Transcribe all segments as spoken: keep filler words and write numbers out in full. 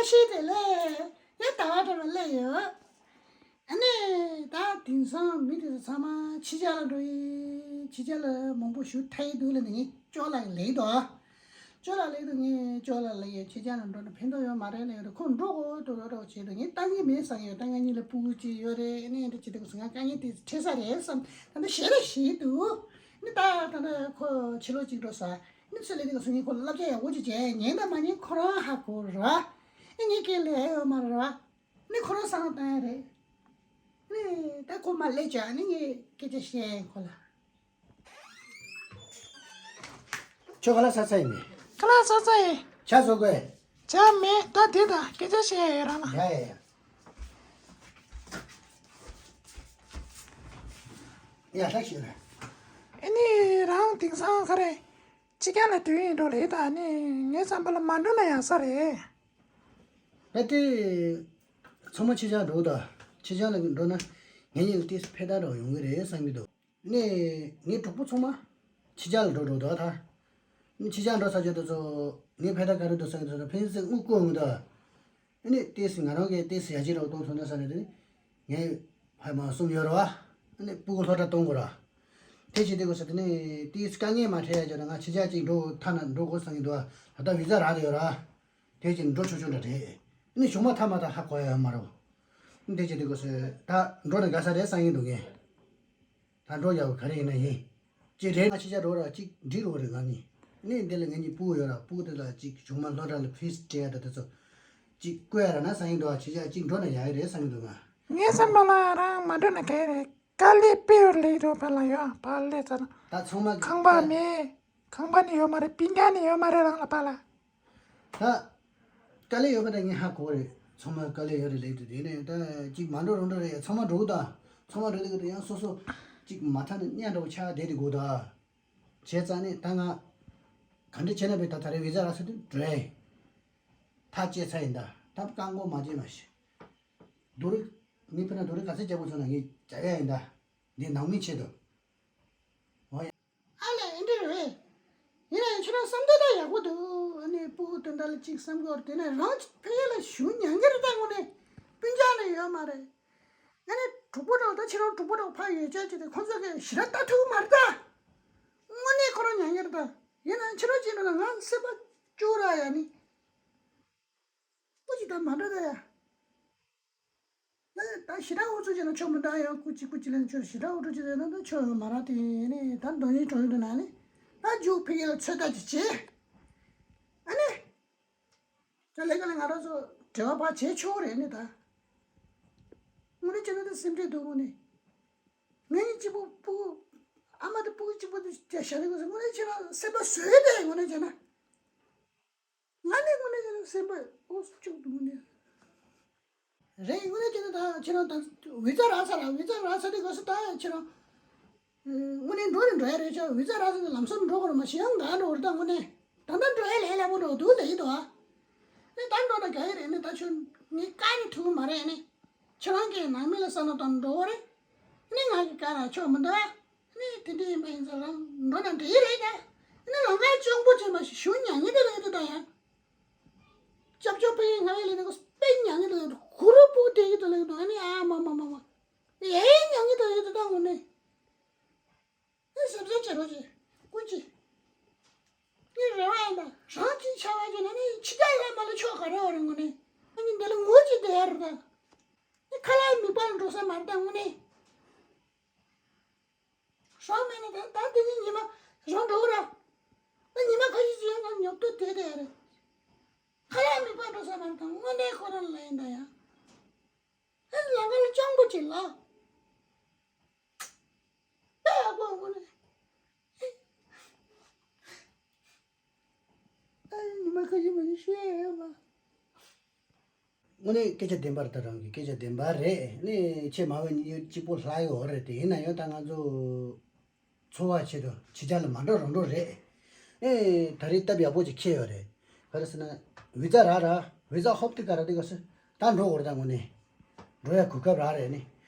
ཤེས་དེ་ལས་ཡ་ད་བ་འགྲོ་ལ་སླེབས་ཡོད། ཨ་ནི་ད་དེང་སང་མི་དེ་ཚོ་ཚང་མ་ཕྱི་རྒྱལ་ལ་འགྲོ་ཡི། ཕྱི་རྒྱལ་ལ་མང་པོ་ཞུ་ཐལ་ཡི་འདུག་ལ་ནི་ངས་ཅོག་ལ་ལེགས་དོ། ཅོག་ལ་ལེགས་དོ། ངས་ཅོག་ལ་ལེགས་ཡོད། ཕྱི་རྒྱལ་ལ་འགྲོ་ན་ཕན་ཐོགས་ཡོད་མ་རེད་ལེགས་དོ། ཁོ་འགྲོ་གོ་འགྲོ་རོགས་རོགས་བྱེད་དོ། ངས་ལྟ་གི་མེད་བསམ་ཡོད། ད་ང་གཉིས་ལ་སྤུ་གུ་གཅིག་ཡོད་རེད། ཨ་ནི་འདི་བྱེད་དུས་ང་དཀའ་ངལ་དེ་འཕྲད་ས་རེད་བསམ། ད་ལྟ་ཞེ་ལ་ཞེ་འདུག་ནི་ད་ད་ལྟ་ཁོ་ཕྱི་ལོགས་གཅིག་འགྲོ་ས། ནི་ཚུར་ལས་དེ་ག་སོང་ངས་ཁོ་ལ་བསླབ་བྱ་ཡག་པོ་ཅིག་བྱས། ཉན་དང་མ་ཉན་ཁོ་རང་ཧ་གོ་ར། ནི་ངས་སྐད་ལས་ཡོད་མ་རེད་ར། ནི་ཁོ་རང་སང་བཏང་ཡ་རེད། ནི་ད་ཁོ་མ་སླེབས་ཀྱང་ནི་ངས་སྐད་ཆ་བཤད་ཡིན་ཁོ་ལ། ཁྱོད་ག་ལ་ས་ས་ཡིན་ནི། ག་ལ་ས་ས་ཡིན། ཆ་བཟོ་དགོས། ཆ་མེད། ད་དེ་ད་སྐད་ཆ་བཤད་ཡ་ཡོད་རང་ལ། ཡ་ཡ་ཡ། ཡ་ད་ཤེས་ར། ཨེ་ནི་རང་དེང་སང་ག་རེ། ཕྱི་རྒྱལ་ལ་དུས་ཡིན་འགྲོ་ལེ་ད་ནི་ངའི་བསམ་པ་ལ་མ་འགྲོ་ན་ཡག་ས་རེད། ཕ་དེ་ཚང་མ་ཕྱི་རྒྱལ་འགྲོ་ད། ཕྱི་རྒྱལ་ལ་འགྲོ་ན་ངེད་གཉིས་ལ་ཏིས་ཕེ་ད་འགྲོ་ཡོང་གི་རེད་བསམ་གྱི་འདུག་ནས་ངའི་གྲོགས་པོ་ཚང་མ་ཕྱི་རྒྱལ་ལ་འགྲོ་འགྲོ་ད་ད། ནི་ཕྱི་རྒྱལ་འགྲོ་ས་ཆོད་དུ་ཚོ་ངའི་ཕེ་ད་ག་རེ་འདུག་བསམ་གྱི་འདུག་ཕན་ཚུན་དངུལ་བསྐུར་འོང་ད། ཨ་ནི་ཏེས་ང་རང་གིས་ཏེས་ཡ་གཅིག་རོགས་གཏོང་ཐུབ་ན་ས་རེད་དེ། ངས་ཕ་མ་གསུམ་ཡོད་ར་བ། ཨ་ནི་སྤུ་གུ་སློབ་གྲྭ་གཏོང་དགོས་ར། དེ་བྱེད་དུས་གོ་ས་དེ་ནི་ཏེས་དཀའ་ངལ་མ་འཕྲད་ཡ་ཅོ་ན་ང་ཕྱི་རྒྱལ་གཅིག་འགྲོ་ཐ་ན་འགྲོ་དགོས་བསམ་གྱི་འདུག་ད་ལྟ་བི་ཛ་རག་དེ་ཡོད་ར། དེ་བྱས་འགྲོ་ཆོག་ཆོག་འདྲ་རེད། ཨ་ནི་གཞུང་མ་ཐ་མ་ད་ཧ་གོ་ཡ་ཡོད་མ་རེད། དེ་བྱེད་དུས་གོ་ས་ད་འགྲོ་ན་དགའ་ས་རེད་བསམ་གྱི་འདུག་ངས། ད་འགྲོ་ཡག་ག་རེ་ཡིན་ན་ཡིན། ཅི་རེད་ང་ཕྱི་རྒྱལ་འགྲོ་ར་གཅིག་འགྲིག་རོགས་རེད་ང་གཉིས། ནས་འདི་ལ་ང་གཉིས་སྤུ་གུ་ཡོད་ར་སྤུ་གུ་དེ་ལ་གཅིག་གཞུང་མ་སློབ་གྲྭ་ལ་ཕིས་སྤྲད་ཡ་ད་དེ་ཚོ། གཅིག་བསྐོས་ཡ་ར་ན་བསམ་གྱི་འདུག་ཨ་ཕྱི་རྒྱལ་གཅིག་འགྲོ་ན་ཡག་ཡ་རེད་བསམ་གྱི་འདུག་ང་། ངའི་བསམ་པ་ལ་རང་མ་འགྲོ་ན་ག་རེ་རེད། དཀའ་ལས་དཔེ་ཡོད་ལས་འགྲོ་ཕ་ལ་ཡོད་ཕ་ལས་ཚ་ན། ད་ཚང་མ་ཁང་པ་མེད། ཁང་པ་ནི་ཡོད་མ་རེད། སྤུན་ཀྱག་ནི་ཡོད་མ་རེད་རང་ལ་ཕ་ལ། ད། དཀའ་ལས་ཡོད་པ་དང་ངས་ཧ་གོ་རེད། ཚང་མ་དཀའ་ལས་ཡོད་རེད་ལེགས་འདུག་དེ་ནས་ད་གཅིག་མ་འགྲོ་རུང་འགྲོ་རེད། ཚང་མ་འགྲོ་གི་ད། ཚང་མ་འགྲོ་གི་ད་ཡང་སོ་སོ་གཅིག་མ་ཐག་ནས་གཉའ་འགྲོ་ཆགས་བསྡད་དེ་དགོས་ད། བྱས་ཙང་ནས་ད་ང་། ག་འདྲ་བྱས་ན་བས་ད་ད་རེས་བི་ཛ་རག་ས་དུས་འགྲོ་ཡ་ཡིན། ཐག་བཅད་ཚར་ཡིན་ད། ད་བཀག་འགོག་མ་བྱས་མ་ཤི། རྡོ་རི། ངས་ཕུ་ན་རྡོ་རི་ག་ཚད་རྒྱག་དགོས་བྱུང་ན་ངས་རྒྱག་ཡ་ཡིན་ད། འདི་ནང་མི་ཆེད་དུ། ཨ་ལས་ཨེ་འདྲ་རེད། ཡིན་ན་ཡང་ཁྱོད་རང་བསམ་བློ་ད་ཡག་པོ་འདུག་ཨ་ནི་སྤུ་གུ་དོན་དག་ལ་གཅིག་བསམ་དགོས་རེད། དེ་ནས་རང་ཕ་ཡུལ་ལ་བཞུགས་མྱང་གི་རེད་ད། དངོས་གནས་སྤུན་ཀྱག་ལ་ཡོད་མ་རེད། ཨ་ནི་གྲོགས་པོ་འདྲ་ད་ཁྱེད་རང་གྲོགས་པོ་འདྲ་ཕ་ཡོད་ཅག་ཅིག་དེ་ཁོང་ཚོ་གི་ཞེ་དྲག་ལྟ་ཐུབ་མ་རེད་ད། དངོས་གནས་ཁོ་རང་མྱང་གི་རེད་ད། ཡིན་ན་ཁྱེད་རང་ཅིག་འདྲ་ལ་ང་སེམས་པ་སྐྱོ་ར་ཡ་ནི། སྐུ་ཅིག་ད་མ་འདྲ་ད་ཡ། ད་ཞེ་དྲག་ཨུ་ཚུགས་བྱས་ན་ཆོག་མི་འདུག་ཡང་སྐུ་མཁྱེན་སྐུ་མཁྱེན་ལབ་ན་ཆོག་ཞེ་དྲག་ཨུ་ཚུགས་བྱས་ན་ད་ཆོག་ཡོད་མ་རེད་དེ་ནས་ད་མདོ་ཉིད་གྲོང་ཡུལ་དུ་ན་ནི་ད་རྒྱུགས་ཕ་གི་ལ་ཚོད་ལྟ་ཅིག་བྱེད། ཨ་ནི། ད་ལས་ཀ་ལ་ང་རང་ཚོ་འབྲེལ་བ་ཕར་བྱེད་ཆོག་རེད་ནི་ད། དངོས་གནས་བྱས་ན་ད་སེམས་ཁྲལ་འདུག་དངོས་གནས། ང་གཉིས་གཅིག་པུ་སྤུ་གུ། ཨ་མ་དང་སྤུ་གུ་གཅིག་པུ་དེ་བྱ་བྱ་རེད་གོ་ཟེར་དངོས་གནས་ཁྱེད་རང་སེམས་པ་བཟོས་ཏེ་དངོས་གནས་བྱས་ན། ང་ནི་དངོས་གནས་ཀྱི་སེམས་པ་ཨོ་སུ་ཆུག་འདུག་ནས། རེད། དངོས་གནས་ཀྱི་ད་ཁྱེད་རང་ད་བི་ཛ་རག་ཚར་ར། བི་ཛ་རག་ཚར་དུས་ག་སུ་ད་ཁྱེད་རང་། དངོས་གནས་འགྲོ་རེ་འགྲོ་ཡ་རེད་ཤག་བི་ཛ་རག་ཚར་དུས་ལམ་སང་འགྲོ་དགོས་རེད་མ་གཞི་ཡང་ག་འགྲོ་རེད་ད་དངོས་གནས། ད་ལྟ་འགྲོ་ཡ་ལས་སླ་པོ་འགྲོ་འདུག་ལས་ཡིན་དོ། ཨ་ནི་ད་འགྲོ་ན་དགའ་ཡི་རེད། ཨ་ནི་ད་ཁྱོད་ངས་བཀག་ནས་ཐུབ་ཀྱི་མ་རེད། ཨ་ནི་ཁྱེད་རང་གིས་ནང་མི་ལ་བསམ་བློ་བཏང་འགྲོ་དགོས་རེད། ཨ་ནི་ང་གིས་བཀག་ན་ཆོག་མི་འདུག་ཨ། ནི་དེ་འདྲ་ཡིན་པ་ཡིན་ཙང་རང་འགྲོ་ན་འགྲིག་གི་རེད་ད། ནི་ལམ་ཁ་གཅོང་པོ་བྱས་མ་ཞིག་ཞུ་མྱང་ངེ་དེ་ལས་དུ་ད་ཡང་། སྐྱབས་བཅོལ་དཔེ་ང་ཡི་ལས་ནི་དཔེ་མྱང་ངེ་དེ་ལས་དུ་གུ་རུ་པུ་དེ་གི་དུ་ལས་དུ་ཨ་ནི་ཨ་མ་མ་མ་མ། ཡེ་མྱང་ངེ་དེ་ལས་དུ་ད་དངོས་གནས། ནི་གཟབ་གཟབ་བྱེད་རོགས་བྱེད་ཀུན་གྱིས། ནི་རེ་བ་ཡིན་ད་རང་གཅིག་ཆ་བ་བྱས་ན་ནི་ཕྱི་རྒྱལ་ལ་མ་ལ་ཆོག་ག་རེ་བ་རེད་དངོས་གནས། ཨ་ནི་འདི་ལ་ངོ་གཅིག་བསྡད་ཡ་རེད་ད། ནི་ཁ་ལག་མི་པ་ལ་འགྲོ་ས་མ་རེད་ད་དངོས་གནས། རང་མེད་ན་ད་ད་དེ་ནི་ཉི་མ་རང་འགྲོ་གི་ར། ད་ཉི་མ་ཁ་ཤས་ཅིག་ཡང་ང་ཉོབ་ཏོ་དེ་དེ་རེད། ཁ་ལག་མི་པ་འགྲོ་ས་མ་རེད་ད་དངོས་གནས་ཁོ་རང་ལ་ཡིན་ད་ཡ། ཨེ་ལང་ཀ་ལ་སྤྱང་པོ་ཅིག་ལ། ད་ཡག་པོ་དངོས་གནས། ཨེ་ཉི་མ་ཁ་ཤས་མ་ཤི་ཤེས་ཡ་མ། དངོས་གནས་སྐད་ཆ་བདེན་པ་རེད། ད་རང་གི་སྐད་ཆ་བདེན་པ་རེད། ནི་ཆེས་མང་བའི་གཉིས་གཅིག་པོ་ལྷག་ཡོད་རེད། དེ་ཡིན་ན་ཡང་ད་ང་ཚོ་འཚོ་བ་ཆེད་དུ་ཕྱི་རྒྱལ་ལ་མ་འགྲོ་རང་འགྲོ་རེད། ཨེ་ད་རེས་སྟབས་ཡག་པོ་ཅིག་འཁེལ་ཡོད་རེད། ག་རེ་ཟེར་ན་བི་ཛ་རག་ར་བི་ཛ་ཧོབ་ཏེ་ག་ར་དེ་ག་སེ་ད་འགྲོ་དགོས་རེད། ད་དངོས་གནས་འགྲོ་ཡ་གོ་སྐབས་རག་རེད། ནི་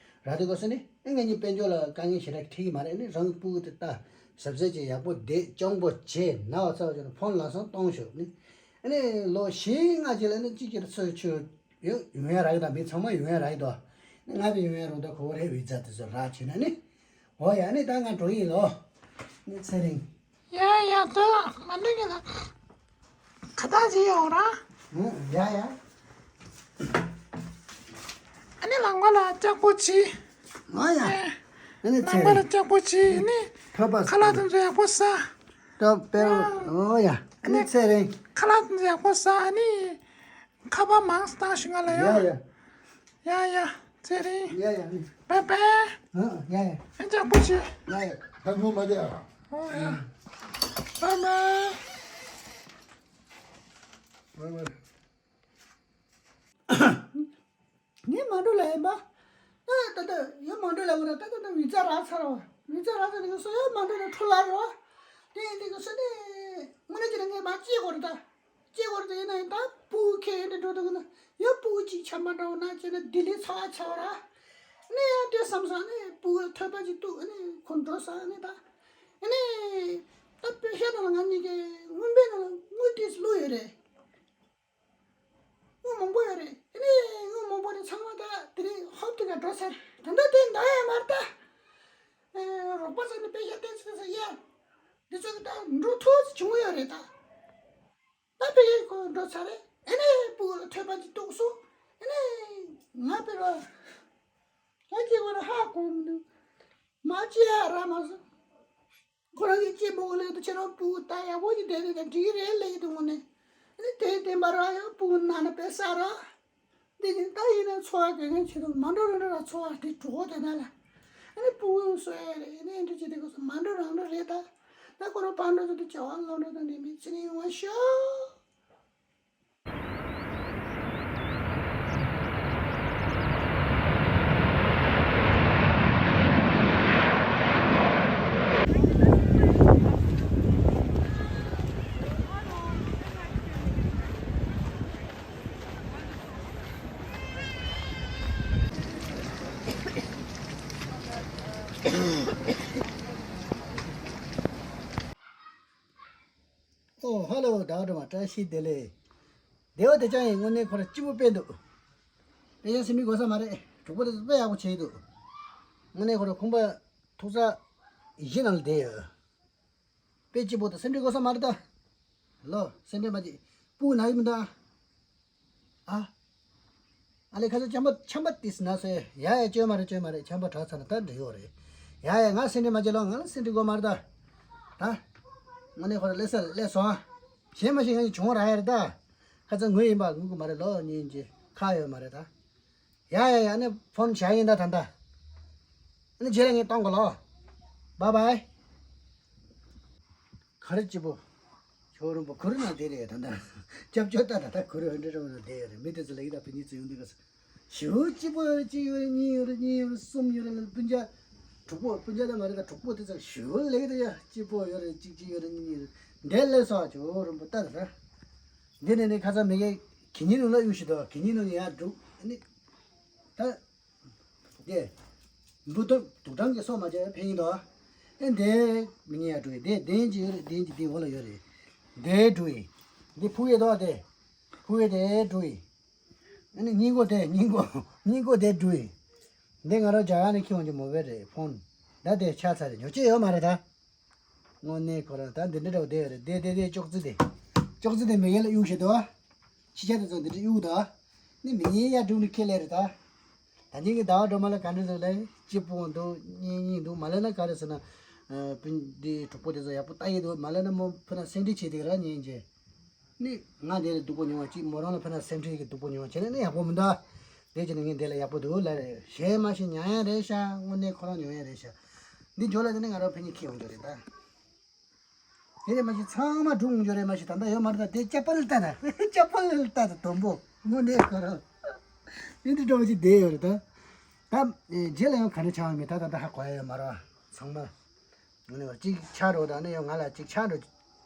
རག་དེ་ག་སེ་ནི་ཨེ་ང་གཉིས་དཔལ་འབྱོར་ལ་དཀའ་ངལ་ཞེ་དྲག་འཕྲད་ཀྱི་མ་རེད། ནི་རང་གི་སྤུ་གུ་དེ་ད་གཟབ་གཟབ་བྱས་ཡག་པོ་བསྡད་སྤྱང་པོ་བྱས་ན་བ་ཚ་བ་ཅན་ཕོན་ལ་སང་གཏོང་ཤོག་ནི། ཨ་ནི་ལོ་བཞི་ལྔ་རྗེས་ལ་ནི་གཅིག་གྱུར་ཚོས་ཆུ་ཡོང་ཡོང་ཡ་རག་གི་དང་མི་ཚང་མ་ཡོང་ཡ་རག་གི་འདུག་ནི་ང་བས་ཡོང་ཡ་རུང་ད་ཁོ་བོ་རེ་བི་ཛ་དེ་ཚོ་རག་བྱས་ན་ནི། འོ་ཡ་ནི་ད་ང་འགྲོ་ཡིན་ལོ། ནི་ཚེ་རིང་། ཡ་ཡ་ད་མ་འདི་གི་ལ་ཁ་བཏགས་ཅིག་ཡོང་ར། ཨུ་ཡ་ཡ། ཨ་ནི་ལག་པ་ལ་ལྕགས་པོ་ཅིག་འོ་ཡ། ཨ་ནི་ལག་ཚེ་པ་ལ་རིང་། ལྕགས་པོ་ཅིག་ནི་ཐོབ་པ་ཁ་ལག་དེ་ཚོ་ཡག་པོ་ཟ། ཐོབ་པའི་འོ་ཡ། ཨ་ནི་ཚེ་རིང་། ཁ་ལག་དེ་ཚོ་ཡག་པོ་ཟ། ཨ་ནི་ཁ་པར་མང་ཙམ་བཏང་ཞིག་ང་ལ་ཡ། ཡ་ཡ། ཡ་ཡ། ཚེ་རིང་། ཡ་ཡ། ཨ་ནི། པའི་པའི། ཨ་ཡ་ཡ། ཨ་ལྕགས་པོ་ཅིག་ཡ་ཡ། ད་ངོ་མ་བསྡད་ཨ། འོ་ཡ། པའི་པའི། པའི་པའི། ངས་མ་འགྲོ་ལ་ཡིན་པ། ད་ད་ད་ཡོད་མ་འགྲོ་ལ་ངོ་ན་ད་ད་ད་བི་ཛ་རག་ཚར་བ། བི་ཛ་རག་ཚར་ནས་སོ་ཡོད་མ་འགྲོ་ལ་འཕྲོ་ལ་རོ། དེ་ཡིན་དུས་སོ་ནས་དངོས་གནས་ཀྱི་ངས་མ་སྐྱེས་གོ་རེད་ད། སྐྱེས་གོ་རེད་ད་ཡིན་ན་ཡིན་ད་སྤུ་གུ་ཁྱེད་ཡིན་དུ་འགྲོ་དུ་ངོ་ན་ཡོད་སྤུ་གུ་གཅིག་ཆ་མ་འདྲ་བ་ན་བྱས་ན་ལྡི་ལི་ཚ་བ་ཚ་བ་ར། ནས་ཡང་དེ་བསམ་སོང་ནས་སྤུ་གུ་ལ་ཐོད་པ་གཅིག་གཏུག་ནས་ཁོ་འགྲོ་སོང་ནས་ད། ནས་ད་དཔེ་ཤ་ནང་ལ་ང་གཉིས་ཀའི་རྔོན་པའི་ནང་ལ་དངུལ་ཏིས་བླུགས་ཡོད་རེད། དངུལ་མང་པོ་ཡོད་རེད། ཨ་ནི་དངུལ་མང་པོ་ནི་ཚང་མ་ད་དེ་རིང་ཧོབ་ཏེ་ག་འགྲོ་ཚར། ད་ལྟ་དེ་འདང་ཡང་མ་རེད་ད། ཨེ་རོགས་པ་ཚོ་ནི་དཔེ་ཤ་བསྟན་ཚེ་ཚེ་ཡ། འདི་ཚོ་གི་ད་འགྲོ་ཐུབ་ཚེ་བྱུང་ཡོད་རེད་ད། ད་དཔེ་ཡ་ཁོ་འགྲོ་ཚར་རེད། ཨ་ནི་སྤུ་གུ་ལ་ཐོད་པ་ཅིག་གཏུགས་སོང་། ཨ་ནི་ང་དཔེ་རོ། ད་ཅིག་བར་ཧ་གོ་མི་འདུག་མ་ཅི་ཡ་ར་མ་སོང་། ཁོ་རང་གི་སྐྱིད་པོ་ལས་དུ་ཁྱེད་རང་སྤུ་གུ་ད་ཡག་པོ་ཞིག་བསྡད་དེ་ད་འགྲིག་རེད་ལས་དུ་ངོ་ནས། ཨ་ནི་དེ་བསྟན་པ་ར་ཡང་སྤུ་གུ་ན་ན་དཔེ་ས་ར། འདི་ནི་ད་ཡིན་ན་འཚོ་བ་དགོས་མཁན་ཆེད་དུ་མ་འགྲོ་རང་འགྲོ་ར་འཚོ་བ་དེ་གྲོགས་དེ་ན་ལ། ཨ་ནི་སྤུ་གུ་གསོ་ཡ་རེད་ཨ་ནི་འདི་ཅི་དེ་གོ་སོ་མ་འགྲོ་རང་འགྲོ་རེད་ད། ད་ཁོ་རང་ཕར་འགྲོ་ཚོ་དུ་བྱ་བ་ལོག་འགྲོ་དང་འདི་མི་ཚེ་ནི་ཡོང་བ་ཤོག་ཨོ་ཧ་ལོ། ད་འགྲོ་མ་བཀྲ་ཤིས་བདེ་ལེགས། བདེ་བ་དེ་ཅང་ཡིན། དངོས་གནས་ཁོ་ར་སྐྱིད་པོ་དཔེ་འདུག་དཔེ་ཡང་སེམས་ཁྲལ་དགོས་ས་མ་རེད། གྲོགས་པོ་དེ་ཚོ་དཔེ་ཡག་པོ་བྱས་འདུག་དངོས་གནས་ཁོ་ར་ཁང་པ་ཐུག་ས་གཞི་ནང་ལ་བསྡད་ཡོད། དཔེ་སྐྱིད་པོ་དང་སེམས་ཁྲལ་དགོས་ས་མ་རེད་ད། ལོ་སེམས་ཁྲལ་མ་བྱེད། སྤུ་ན་ཡི་མི་འདུག་ཨ། ཨ། ཨ་ལེ་ཁ་ཚ་ཆམ་པ་ཆམ་པ་ཏིས་ན་སེ་ཡ་ཡ་བཅོས་མ་རེད་བཅོས་མ་རེད། ཆམ་པ་དྲག་ཚར་ན་ད་འགྲིག་ཡོད་རེད། ཡ་ཡ་ང་སེམས་ཁྲལ་མ་བྱེད་ལོ། ང་ལ་སེམས་ཁྲལ་དགོས་མ་རེད་ད། ད། དངོས་གནས་ཁོ་ར་ལས་ས་ལས་སོང་ཨ། གཞན་མ་ཞིག་ང་གི་བྱུང་ར་ཡ་རེད་ད། ཁ་ཚ་ངུ་ཡིན་པ་ངུ་གི་མ་རེད་ལོ་གཉིས་ཀྱི་ཁ་ཡོད་མ་རེད་ད། ཡ་ཡ་ཡ་ཨ་ནི་ཕོན་བཞག་ཡིན་ད་ད་ད། ཨ་ནི་རྗེས་ལ་ངས་གཏོང་དགོས་ལོ། བཱའི་བཱའི། ག་རེ་སྐྱིད་པོ། ཞོ་རིན་པོ་གུ་རུ་ནང་བསྡད་རེད་ད་ལྟ། སྐྱབས་བཅོལ་ལྟ་ད་ལྟ་གུ་རུ་འདྲ་འདྲ་བོ་ནང་བསྡད་ཡོད་རེད། མི་དེ་ཚོ་ལ་ཡིད་ད་ཕི་ཉིན་ཚོ་ཡོང་དུས་ག་ས། ཞོ་སྐྱིད་པོ་ཡོད་རེད། གཅིག་ཡོད་རེད། གཉིས་ཡོད་རེད། གཉིས་ཡོད་རེད། གསུམ་ཡོད་རེད། སྤུན་ཀྱག་གྲོགས་པོ་སྤུན་ཀྱག་ད་མ་རེད་ད། གྲོགས་པོ་དེ་ཚོ་ཞོ་ལེགས་ད་ཡ། སྐྱིད་པོ་ཡོད་རེད། གཅིག་གཅིག་ཡོད་རེད། གཉིས་གཉིས་ཡོད་རེད། འདས་ལས་སོ་ཞོ་རིན་པོ་ལྟ་ད་ད། འདི་ནས་ནི་ཁ་ཚ་མི་གེ་གི་ཉིན་ནུ་ལ་གཡུག་ཞིག་ད། གི་ཉིན་ནུ་ཡ་འགྲོ་ནི་ད། དེ། འབུ་ཏོ་དུག་སྦྲང་གི་སོ་མ་བྱས་ཕན་ཡིན་དོ། ཨེ་འདི་མི་ཉན་ཡ་འགྲོ་ཡི། དེ་གདན་གྱི་ཡོད་རེད། གདན་གྱི་དེ་འོག་ལ་ཡོད་རེད། དེ་འགྲོ་ཡི། འདི་ཕུ་ཡི་དོ་དེ། ཕུ་ཡི་དེ་འགྲོ་ཡི། ཨ་ནི་སྙིང་གོ་དེ་སྙིང་གོ་སྙིང་གོ་དེ་འགྲོ་ཡི། འདི་ང་རང་རྒྱ་གར་ནས་ཁྱེར་འོང་གི་མོ་བེ་རེད། ཕོན། ད་དེ་ཆགས་ཚར་རེད། ཉོ་ཆེད་ཡོད་མ་རེད་ད། དངོས་གནས་ཁོ་རང་ད་འདི་འདྲ་འདྲ་བོ་བསྡད་ཡོད་རེད། བསྡད་བསྡད་བསྡད། ཅོག་ཙེ་དེ། ཅོག་ཙེ་དེ་མི་ཡན་ལ་གཡུག་བཞིན་འདུག་ཨ། ཕྱི་རྒྱལ་དེ་ཚོ་འདི་འདྲ་གཡུག་འདུག་ཨ། ནི་མི་ཡན་ཡར་འགྲོ་ནི་ཁས་ལེན་རེད་ད། ད་ཉིན་གྱི་ཟླ་བ་སྒྲོལ་མ་ལ་ག་འདྲ་འདུག་ལབ། སྐྱིད་པོ་འདུག་གཉེན་ཉེ་འདུག་མ་ལབ་ན་ག་རེ་ཟེར་ན། ཨ། སྤུན་འདི་གྲོགས་པོ་དེ་ཚོ་ཡག་པོ་ལྟ་ཡི་འདུག་མ་ལབ་ན་མོ་ཕུ་ན་སེམས་ཁྲལ་བྱེད་དེ་ར་ཉན་རྗེས། ནི་ང་འདི་ལ་སྡུག་པོ་མྱོང་བ་གཅིག་མོ་རང་ལ་ཕན་ན་སེམས་ཁྲལ་གྱི་སྡུག་པོ་མྱོང་བ་བྱས་ན་ནི་ཡག་པོ་མི་འདུག་དེ་བྱས་ན་ངས་འདི་ལ་ཡག་པོ་འདུག་ལབ་རེད། གཞན་མ་ཞིག་ཉན་ཡ་རེད་ཤག་དངོས་གནས་ཁོ་རང་ཉོ་ཡ་རེད་ཤག་འདི་འཇོག་ལ་དེ་ནི་ང་རང་ཕན་ཉེ་ཁྱེར་ཡོང་རྒྱུ་རེད་ད། དེ་རེད་མ་གཞི་ཚང་མ་སྒྲུང་འཇོག་རེད་མ་གཞི་ད་ལྟ་ཡོད་མ་རེད་ད། དེ་ཅ་པལ་ལྟ་ད། ཅ་པལ་ལྟ་ད་དོམ་པོ་དངོས་གནས་ཁོ་རང་འདི་འདྲ་འགྲོ་བ་ཅིག་བསྡད་ཡོད་རེད་ད། ད་རྗེས་ལ་ཡང་ག་འདྲ་ཆགས་ཡོད་མེད་ད་ད་ལྟ་ཧ་གོ་ཡ་ཡོད་མ་རེད་བ་ཚང་མ། ངོ་ནས་བ་གཅིག་ཆགས་འགྲོ་དང་ནི་ཡང་ང་ལ་གཅིག་ཆགས་འགྲོ་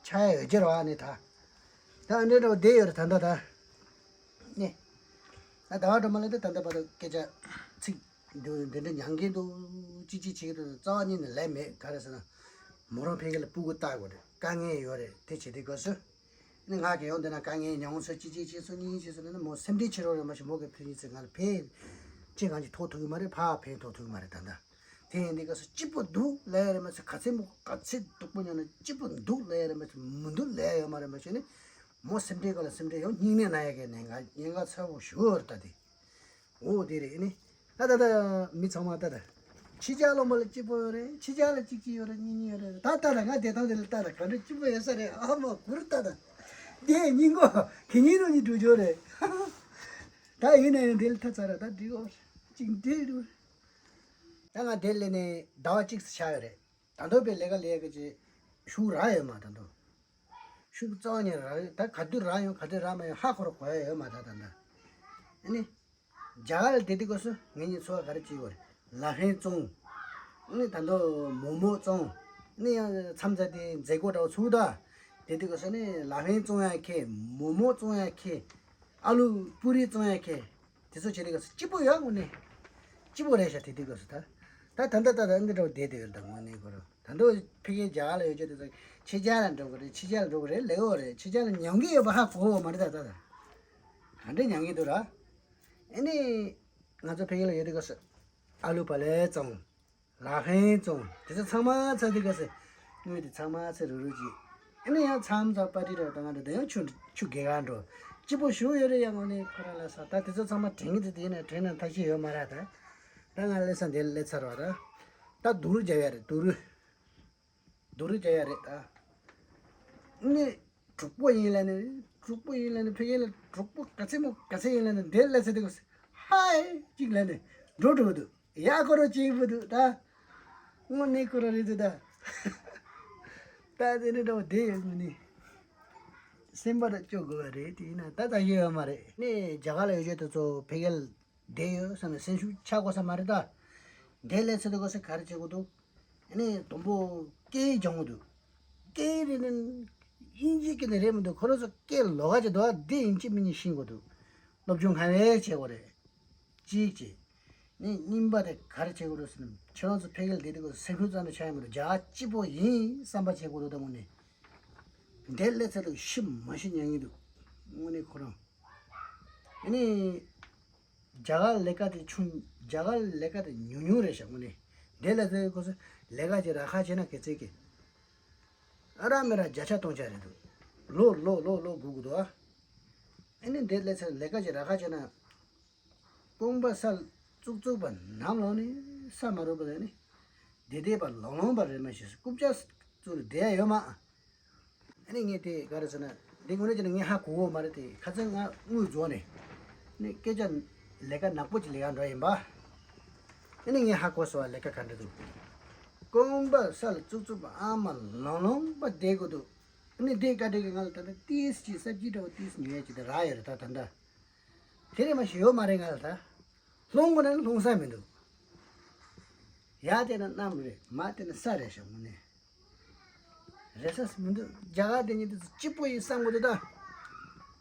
ཆགས་ཡ་ཡོད་ཀྱི་རེད་བ་ནི་ད། ད་ཨ་འདྲ་འདྲ་བ་བསྡད་ཡོད་རེད་ད་ད་ད། ནི། ད་ཟླ་བ་སྒྲོལ་མ་ལ་ད་ད་ལྟ་བར་དུ་སྐད་ཆ་ཚིག་འདི་འདི་འདྲ་ཉན་གི་འདུག་ཅི་ཅི་བྱེད་ཀྱི་འདུག་རྩ་བ་ཉིད་ནས་ལན་མེད། ག་རེ་ཟེར་ན། མོ་རང་ཕ་གི་ལ་སྤུ་གུ་ལྟ་དགོས་རེད། དཀའ་ངལ་ཡོད་རེད། དེ་བྱེད་དུས་སྐབས་སུ། ནི་ང་གི་ཡོང་འདི་ན་དཀའ་ངལ་མྱོང་ཚོད་ཅི་ཅི་ཅི་ཚོད་གཉིས་ཅི་ཚོད་ནི་མོ་སེམས་ཁྲལ་བྱེད་རོགས་ཡོད་མ་ཞིག་མོ་གི་ཕན་ཡིན་ཚེ་ང་ལ་ཕན་ཅི་གང་ཅི་ཐོགས་ཐུབ་ཀྱི་མ་རེད། ཕ་ཕན་ཐོགས་ཐུབ་ཀྱི་མ་རེད་ད་ལྟ། དེ་ཡིན་དུས་སྐབས་སུ་སྐྱིད་པོ་འདུག་ལབ་ཡ་རེད་མ་ཚད་ག་ཚད་མོ་ག་ཚད་སྡུག་པོ་མྱོང་ན་སྐྱིད་པོ་འདུག་ལབ་ཡ་རེད་མ་ཚད་མི་འདུག་ལབ་ཡ་ཡོད་མ་རེད་མ་ཞིག་ནི་མོ་སེམས་ཁྲལ་ག་ལ་སེམས་ཁྲལ་ཡོང་སྙིང་ནད་ན་ཡ་གི་ནད་ང་ཉེན་ཁ་ཚ་བོ་ཞུ་བ་རེད་ད་དེ། འོ་དེ་རེད་ནི། ད་ད་ད་མི་ཚང་མ་ད་ད། ཕྱི་རྒྱལ་ལོ་མ་ལ་སྐྱིད་པོ་ཡོད་རེད། ཕྱི་རྒྱལ་ལ་གཅིག་གཅིག་ཡོད་རེད། གཉིས་གཉིས་ཡོད་རེད། ད་ད་ད་ང་བདེ་ཐང་དེ་ལ་ད་ད་ག་འདྲ་སྐྱིད་པོ་ཡོད་ས་རེད། ཨ་མ་གུར་ད་ད། དེ་སྙིང་གོ་གི་སྙིང་རུ་གཉིས་འགྲོ་འཇོག་རེད། ད་ཡིན་ན་ཡང་དེ་ལ་ཐ་ཚ་ར་ད་འགྲིག་གོ་གཅིག་འགྲིག་འགྲོ། ད་ང་དེ་ལས་ནས་ཟླ་བ་གཅིག་ཙམ་ཆགས་ཡོད་རེད། ད་དུང་པའི་ལས་ཀ་ལས་ཀ་ཅེས་ཤུགས་རག་ཡོད་མ་ད་དུང་། ཤུགས་རྩ་བ་ནས་རག་ཡོད་ད་ག་དུས་རག་ཡོང་ག་དུས་རག་མ་ཡོང་ཧ་གོ་ར་གོ་ཡ་ཡོད་མ་ད་ད་ད། ཨ་ནི། རྒྱ་གར་ལ་དེ་དུས་སྐབས་སུ་ངེད་གཉིས་འཚོ་བ་ག་རེ་བྱེད་དགོས་རེད། ལ་ཧན་བཙོང་། ནི་ད་དུང་མོག་མོག་བཙོང་། ནི་ཡང་མཚམས་མཚམས་དེ་མཛད་སྒོ་འདྲ་བོ་ཚུགས་ད། དེ་དུས་སྐབས་སུ་ནི་ལ་ཧན་བཙོང་ཡ་ཁེ། མོག་མོག་བཙོང་ཡ་ཁེ། ཨ་ལུ་པུ་རི་བཙོང་ཡ་ཁེ། དེ་ཚོ་བྱེད་དུས་སྐབས་སུ་སྐྱིད་པོ་ཡོད་དངོས་གནས། སྐྱིད་པོ་རེད་ཤག་དེ་དུས་སྐབས་སུ་ད། ད་ད་ད་ད་ད་འདི་འདྲ་བོ་བསྡད་དེ་ཡོད་ད་དངོས་གནས་ཁོ་རང་། ད་དུང་ཕ་གིའི་རྒྱ་གར་ལ་ཡོད་ཀྱི་དེ་ཚོ་ཕྱི་རྒྱལ་ལ་འགྲོ་གི་རེད། ཕྱི་རྒྱལ་ལ་འགྲོ་གི་རེད་ལེགས་འོ་རེད། ཕྱི་རྒྱལ་ལ་ཉམས་ཀྱི་ཡོད་པ་ཧ་གོ་བ་མ་རེད་ད་ད་ད། ག་འདྲ་ཉམས་ཀྱི་འདུག་ར། ཨ་ནི། ང་ཚོ་ཕ་གི་ལ་ཡོད་དུས་སྐབས་སུ། ཨ་ལུ་པ་ལས་བཙོང་། ལ་ཧན་བཙོང་། དེ་ཚོ་ཚང་མ་ཚར་དུས་སྐབས་སུ། དངུལ་དེ་ཚང་མ་ཚར་རུ་རུ་གྱིས། ཨ་ནི་ཡང་མཚམས་མཚམས་པར་ཊི་འདྲ་བོ་དང་ང་འདྲ་དེ་ཡང་ཆུ་ཆུ་དགེ་ག་འགྲོ། སྐྱིད་པོ་ཞུ་ཡོད་རེད་ཡང་ངོ་ནས་ཁོ་རང་ལ་ས་ད་དེ་ཚོ་ཚང་མ་དྲན་གྱི་དེ་དེ་ནས་དྲན་ན་ཐག་ཆོད་ཡོད་མ་རེད་ད། ད་ང་སླེབས་ས་འདིར་སླེབས་ཚར་བ་ར། ད་སྡུག་རུས་རྒྱབ་ཡ་རེད་སྡུག་རུས། སྡུག་རུས་རྒྱག་ཡ་རེད་ད། ནི། གྲོགས་པོ་ཡིན་ལ་ནི། གྲོགས་པོ་ཡིན་ལ་ནི་ཕ་གི་ལ་གྲོགས་པོ་ག་ཚད་མོ་ག་ཚད་ཡིན་ལ་ནི་འདིར་སླེབས་ཚར་དུས་སྐབས་སུ། ཧའི་གཅིག་ལ་ནི། འགྲོ་འགྲོ་འདུག་ཡ་ཁོ་རང་གཅིག་པུ་འདུག་ད། དངོས་གནས་ཁོ་རང་རེད་འདུག་ད། ད་དེ་ནི་འདྲ་བོ་བསྡད་ཡོད་དངོས་གནས། སེམས་པ་ལ་སྐྱོ་དགོས་པ་རེད་དེ་ཡིན་ན་ད་ད་ཡོད་ཡོད་མ་རེད། ནི་རྒྱ་གར་ལ་ཡོད་ཆོག་དེ་ཚོ་ཕ་གི་ལ་བསྡད་ཡོད་བསམ་ནས་སེམས་ཤུགས་ཆག་དགོས་ས་མ་རེད་ད། འདིར་སླེབས་ཚར་དུས་སྐབས་སུ་ག་རེ་བྱེད་དགོས་འདུག་ཨ་ནི་དང་པོ་སྐད་སྦྱང་དགོས་འདུག་སྐད་རེད་ན་དབྱིན་ཇི་སྐད་ནི་རེད་མི་འདུག་ཁོ་རང་ཚོ་སྐད་ལོགས་ཀ་ཅིག་འདུག་ཨ། འདི་ཡིན་གཅིག་མིན་གཉིས་ཤེས་དགོས་འདུག་སློབ་སྦྱོང་གང་ལེགས་བྱེད་དགོས་རེད། གཅིག་བྱས། ནི་གཉིས་པ་དེ་ག་རེ་བྱེད་དགོས་རེད་ཟེར་ན་ཁྱེད་རང་ཚོ་ཕ་གི་ལ་བསྡད་དུས་སྐབས་སུ་སེམས་ཤུགས་ཙམ་དུ་ཆག་ཡ་མི་འདུག་རྒྱ་གར་སྐྱིད་པོ་ཡིན་བསམ་པ་བྱེད་དགོས་འདུག་ད་དངོས་གནས། འདིར་སླེབས་ཚར་དུས་ཤི་མ་ཤི་ཉན་གྱི་འདུག་དངོས་གནས་ཁོ་རང་། ཨ་ནི། རྒྱ་གར་ལས་ཀ་དེ་ཆུང་རྒྱ་གར་ལས་ཀ་དེ་ཉུང་ཉུང་རེད་ཤག་དངོས་གནས། འདི་ལ་དེ་ཁོ་ཚོ་ལས་ཀ་ཅིག་རག་ཁ་བྱས་ན་གལ་སྲིད་ཀྱི། ཨ་རག་མི་རག་བརྒྱ་ཆ་སྟོང་ཆ་རེད་འདུག་ལོ་ལོ་ལོ་ལོ་སྒུག་དགོས་འདུག་ཨ། ཨ་ནི་འདི་ལས་ཚེ་ལས་ཀ་ཅིག་རག་ཁ་བྱས་ན། རྐང་པ་ས་བཙུགས་བཙུགས་པ་ནམ་ལངས་ནས་ས་མ་རུབ་པ་ལ་ནི། བདེ་བདེ་བ་ལོང་ལོང་བ་རེད་མ་ཤེས་སུ་རྐུབ་བཀྱག་བཙུགས་ནས་བསྡད་ཡ་ཡོད་མ། ཨ་ནི་ངས་དེ་ག་རེ་ཟེར་ན། འདི་དངོས་གནས་བྱས་ན་ངས་ཧ་གོ་གི་མ་རེད་དེ་ཁ་སང་ང་དངུལ་རྫོགས་ནས། ནི་སྐད་ཆ་ལས་ཀ་ནག་པོ་ཅིག་ལས་ཀ་འགྲོ་ཡིན་པ། ཨ་ནི་ངས་ཧ་གོ་སོང་བ་ལས་ཀ་ག་འདྲ་འདུག་རྐང་པ་ས་ལ་བཙུགས་བཙུགས་པ་ཨ་མ་ལོང་ལོང་པ་བསྡད་དགོས་འདུག་ཨ་ནི་དེ་བཀའ་དྲིན་གྱིས་ང་ལ་ད་ལྟ་ཏིས་ཅིག་སབ་ཇི་འདྲ་བོ་ཏིས་ཉོ་ཡ་ཅིག་ད་རག་ཡོད་རེད་ད་ད་ལྟ། དེ་རེད་མ་ཤེས་ཡོད་མ་རེད་ང་ལ་ད། ལྷུང་དགོས་ན་ལྷུང་ས་མི་འདུག་ཡར་བལྟས་ན་གནམ་རེད། མར་བལྟས་ན་ས་རེད་ཤག་དངོས་གནས། རེད་ས་མི་འདུག་རྒྱ་གར་དེ་ཉིད་དུ་སྐྱིད་པོ་ཡིན་བསམ་གི་འདུག་ད།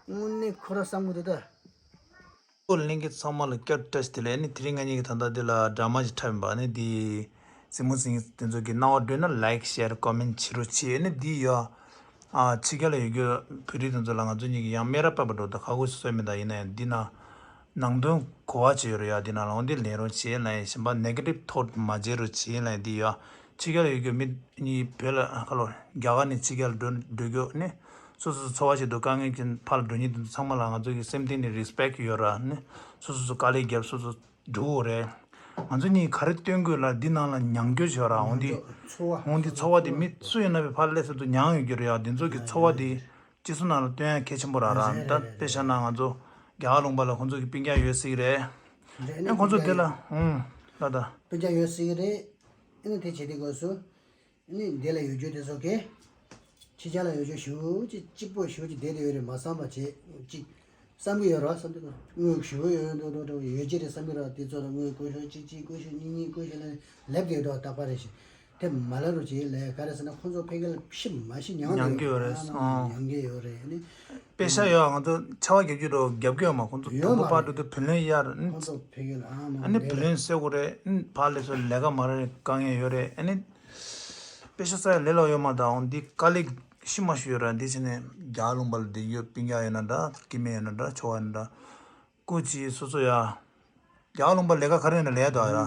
དངོས་གནས་ཁོ་རང་བསམ་གི་འདུག་ད། ཨོ་ལྷན་རྒྱས་ཚང་མ་ལ་བསྐྱར་བཀྲ་ཤིས་བདེ་ལེགས། ཨ་ནི་དེ་རིང་ང་གཉིས་ཀྱིས་ད་ལྟ་འདི་ལ་ཌ་ར་མ་ཞིག་འཁྲབ་ཡིན་པ། ཨ་ནི་འདི་གཟིགས་མོ་གཟིགས་མཁན་དེ་ཚོ་གི་སྣང་བ་འགྲོས་ན་ལའིཀ་ཤེར་ཀོ་མེན་བྱེད་རོགས་བྱེད། ཨ་ནི་འདི་ཡོད། ཨ་ཕྱི་རྒྱལ་ལ་ཡོད་རྒྱུ་བོད་རིགས་དེ་ཚོ་ལ་ང་ཚོ་གཉིས་ཀྱིས་ཡང་སྨད་ར་བབས་པ་འགྲོ་ད་ཁ་ཁུ་སོ་སོའི་མི་དང་ཡིན་ན་ཡང་འདི་ན་ནང་དོན་གོ་བ་བྱེད་ཡོད་རེད་ཡ། འདི་ན་ལོང་འདི་ལེན་རོགས་བྱེད་ལ་ཡིན་གཞན་པ་ནེ་གེ་ཊིབ་ཐོཊ་མ་བྱེད་རོགས་བྱེད་ལ་ཡིན་འདི་ཡོད། ཕྱི་རྒྱལ་ལ་ཡོད་རྒྱུ་མི་གཉིས་བོད་ལ་ཁ་ལོ་རྒྱ་གར་ནས་ཕྱི་རྒྱལ་ལ་འགྲོ་འགྲོ་རྒྱུ་ནི་སོ་སོ་སོ་འཚོ་བ་བྱེད་དུས་དཀའ་ངལ་ཅན་ཕར་འགྲོ་མཁན་དེ་ཚོ་ཚང་མ་ལ་ང་ཚོ་གི་སེམས་གཏིང་ནས་རེ་སི་པེག་ཡོད་ར་ནི་སོ་སོ་སོ་དཀའ་ལས་བརྒྱབ་སོ་སོ་འགྲོ་གི་རེད། ང་ཚོ་གཉིས་ག་རེ་སྟོན་དགོས་ལ་འདི་ནང་ལ་མྱང་རྒྱུ་བྱོས་ར་འོང་འདི་འཚོ་བ་འོང་འདི་འཚོ་བ་དེ་མི་སུ་ཡིན་ན་བས་ཕར་སླེབས་ས་དུ་མྱང་ཡོད་རྒྱུ་རེད་ཡ། འདི་ཚོ་གི་འཚོ་བ་དེ་སྤྱི་ཚོགས་ནང་ལ་སྟོན་ཡ་གལ་ཆེན་པོ་ར་ར། རེད་ད་རེད་དཔེ་བཞག་ན་ང་ཚོ་རྒྱ་གར་ལུང་པ་ལ་ཁོང་ཚོ་གི་སྤུན་ཀྱག་ཡོད་སྲིད་རེད། རེད་ཨེ་ཁོང་ཚོ་དེ་ལ་ཧུང་ལ་ད་སྤུན་ཀྱག་ཡོད་སྲིད་རེད། ཨེ་ནི་དེ་བྱེད་དུས་སྐབས་སུ། ནི་འདི་ལ་ཡོད་རྒྱུ་དེ་ཚོ་གས། ཕྱི་རྒྱལ་ལ་ཡོད་རྒྱུ་ཞེ་པོ་ཅིག་གཅིག་པོ་ཞེ་པོ་ཅིག་བསྡད་དེ་ཡོད་རེད་མ་བསམ་པ་བྱེད་ཅིག་བསམ་གྱི་ཡོད་རེད་བསམ་དུས་དངུལ་ཞེ་པོ་ཡོད་འདུག་འདུག་འདུག་ཡོད་ཀྱི་རེད་བསམ་གྱི་རེད། དེ་ཚོ་ལ་དངུལ་བསྐུར་ཤོག་གཅིག་གཅིག་བསྐུར་ཤོག་གཉིས་གཉིས་བསྐུར་ཤོག་ལབ་ནས་ལབ་དགོས་འདུག་རྟག་པར་རེ་བཞིན་དེ་མ་ལབ་རོགས་བྱེད་ལས་ག་རེ་ཟེར་ན་ཁོང་ཚོ་ཕ་གི་ལ་ཤི་མ་ཤི་མྱང་མྱང་གི་ཡོད་རེད། ཨ་མ་ཨ། མྱང་གི་ཡོད་རེད་ནི། དཔེ་ཤ་ཡོད་ང་ཚོ་ཆར་པ་རྒྱབ་རྒྱུ་རོ་རྒྱབ་གི་ཡོད་མ་ཁོང་ཚོ་ཡོད་དུམ་བུ་མ་པར་རེད། འགྲོ་དུས་བུ་ལོན་གཡར་ནི། ཁོང་ཚོ་ཕ་གི་ལ་ཨ་མ་ཨ་ནི་བུ་ལོན་སེལ་དགོས་རེད། ཨ་ནི་ཕར་སླེབས་སོ་ལས་ཀ་མ་རག་རེད། དཀའ་ངལ་ཡོད་རེད། ཨ་ནི། དཔེ་ཤ་ས་ཡ་ལས་སླ་ཡོད་མ་ད་འོང་འདི་དཀའ་ལས་ ཤི་མ་ཤི་ཡོད་ར། འདི་བྱས་ནས་རྒྱ་གར་ལུང་པ་ལ་བསྡད་ཡོད། སྤུན་ཀྱག་ཡོད་ན་འདྲ། སྐྱེ་དམན་ཡོད་ན་འདྲ། ཆོ་ག་ཡོད་ན་འདྲ། སྐུ་མཁྱེན། སོ་སོ་ཡ། རྒྱ་གར་ལུང་པ་ལས་ཀ་ག་རེ་ཡིན་ན་ལས་དོ་ཡ་ར།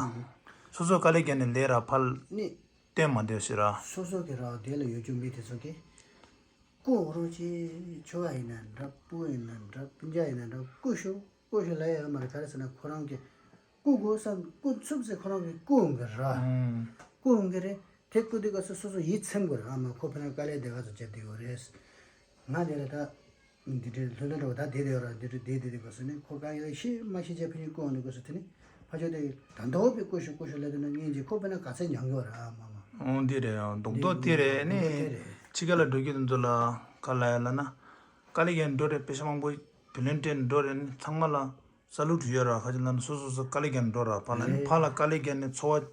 སོ་སོ་དཀའ་ལས་བརྒྱབ་ནས་ལས་ར་ཕར་ནི་བསྟན་མ་སྡོད་ཤི་ར། སོ་སོ་གི་ར་དེ་ལ་ཡོད་རྒྱུ་མི་དེ་ཚོ་གི་སྐུ་འོ་རོགས་ཅི། ཆོ་ག་ཡིན་ན་འདྲ། སྤུ་ཡིན་ན་འདྲ། སྤུན་ཀྱག་ཡིན་ན་འདྲ། སྐུ་ཞུ་སྐུ་ཞུ་ལ་ཡ་མ་རེད། ག་རེ་ཟེར་ན་ཁོ་རང་གི་སྐུ་དགོས་བསམ། སྐུ་ཚུགས་ཟེར་ཁོ་རང་གི་སྐུ་འོང་གི་ར། ཨང་། སྐུ་འོང་གི་རེད། དེ་སྐུ་དེ་སྐབས་སུ་སོ་སོ་ཡིད་ཚིམ་དགོས་ར། ཨ་མ་ཁོ་ཕན་དཀའ་ལས་དེ་ག་ཚོད་བརྒྱབ་བསྡད་ཡོད་རེད། ང་དེ་ལ་ད། འདི་འདྲའི་ལྷོད་ལྷོད་འགྲོ་བ་ད་བསྡད་བསྡད་ཡོད་ར། འདི་འདྲའི་བསྡད་བསྡད་དུས་སྐབས་སུ་ནི་ཁོ་གང་ཡང་ཤེས་མ་ཤེས་བྱས་ཕན་ཡོན་སྐུ་འོང་དུས་སྐབས་སུ་དེ་ནི་ཕ་ཆོས་དེ་ད་མདོ་བའི་སྐུ་ཞུ་སྐུ་ཞུ་ལབ་དུས་ན་སྙིང་རྗེ། ཁོ་དཔེར་ན་ག་ཚད་མྱངས་ཡོད་ར། ཨ་མ་མ། འོང་འདི་རེད། ཡང་རྡོག་རྡོག་འདི་རེད། ནི་འདི་རེད། ཕྱི་རྒྱལ་ལ་འགྲོ་རྒྱུ་དེ་ཚོ་ལ་ག་ལ་ཡ་ལ་ན། དཀའ་ལས་ཀྱང་འགྲོ་རེད། པེ་ཤ་མང་པོ་བུ་ལོན་སྤྲད་འགྲོ་རེད། ནི་ཚང་མ་ལ་ས་ལུགས་བྲིས་ཡོད་ར། ཁ་ཅིག་ལ་ན་སོ་སོ་སོ་དཀའ་ལས་ཀྱང་འགྲོ་ར། ཕ་ལ་ནི་ཕ་ལ་དཀའ་ལས་ཀྱང་ནི་འཚོ་བ།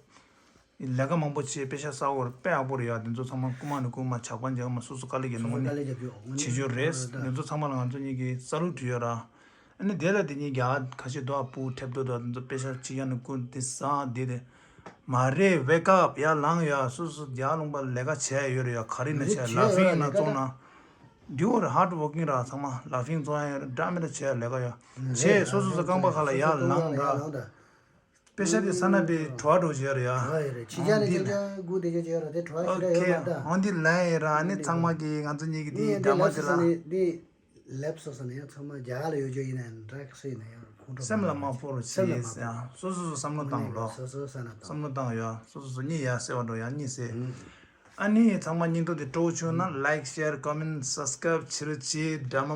ལས་ཀ་མང་པོ་བྱས་པེ་ཤ་བསགས་པར་དཔེ་ཡག་པོ་རེད་ཡ། དེ་ཚོ་ཚང་མ་རྐུ་མ་ནི་རྐུ་མ། ཇག་པ་ཇག་མ། སོ་སོ་དཀའ་ལས་ཀྱི་སོ་ནང་སོ་དཀའ་ལས་ནས་རྒྱབ་ཀྱི་འོ་བྱེད་རྒྱུ་རེད། ད་དེ་ཚོ་ཚང་མ་ལ་ང་ཚོ་གཉིས་ཀྱིས་ས་ལུགས་བྲིས་ཡོད་ར། ཨ་ནི་དེ་ལ་དེ་གཉིས་རྒྱ་གར་ཁ་ཤས་འདུག་ཨ། སྤུ་ཐེབས་འདུག་ད་དེ་ཚོ་པེ་ཤ་ཅི་ཡང་ནི་རྐུ་འདི་ཟ་འདི་དེ་མ་རེད། Wake up། ཡར་ལངས་ཡ། སོ་སོ་རྒྱ་གར་ལུང་པ་ལས་ཀ་བྱས་ཡོད་རེད་ཡ། ག་རེ་ན་བྱས། ལ་ཕིང་ན་བཙོང་ན། འདི་བོ་རེད། Hard working ར། ཚང་མ་ལ་ཕིང་བཙོང་ཡ་ཡོད་རེད། འདྲ་མི་འདྲ་བྱས་ལས་ཀ་ཡ། བྱས་སོ་སོ་སོ་རྐང་པ་ཁ་ལ་ཡར་ལངས་ར། པེ་ཤ་དེ་ས་ན་པའི་བྲོ་བ་འགྲོ་བྱས་ར་ཡ། བྲོ་བ་ཡོད་རེད། ཕྱི་རྒྱལ་ནས་འདི་ཅང་ཅང་སྒུག་བསྡད་རྒྱུ་ཅིག་ཡོད་ར། དེ་བྲོ་བ་ཞེ་དྲག་ཡོད་མ་ད། འོ་འདི་ལ་ཡིན་ར། ཨ་ནི་ཚང་མ་གིས་ང་ཚོ་གཉིས་ཀྱི་འདི་ངས་འདྲ་འདི་མ་ལབ་དེ་ས་ལ། ནས་འདི་ལབ་སོང་ས་ནས་ཡང་ཚང་མ་རྒྱ་གར་ལ་ཡོད་རྒྱུ་ཡིན་ན་འདྲ་གི་སུ་ཡིན་ན་ཡང་ཁོང་ཁྲོ་སེམས་ལ་མ་ཕོག་རོགས་སེམས་ལ་མ་ཕོག་རོགས་བྱེད་ཡ། སོ་སོ་སོ་བསམ་བློ་བཏང་རོགས། སོ་སོ་བསམ་བློ་བཏང་། བསམ་བློ་བཏང་ཡ། སོ་སོ་སོ་གཉིད་ཡ་སེ་བ་འགྲོ་ཡ་གཉིད་སེ། ཨ་ནི་ཚང་མ་སྙིང་སྟོབས་དེ་སྤྲོ་བོ་བྱུང་ན་like, share, comment, subscribe བྱེད་རོགས་བྱེད། འདྲ་མ།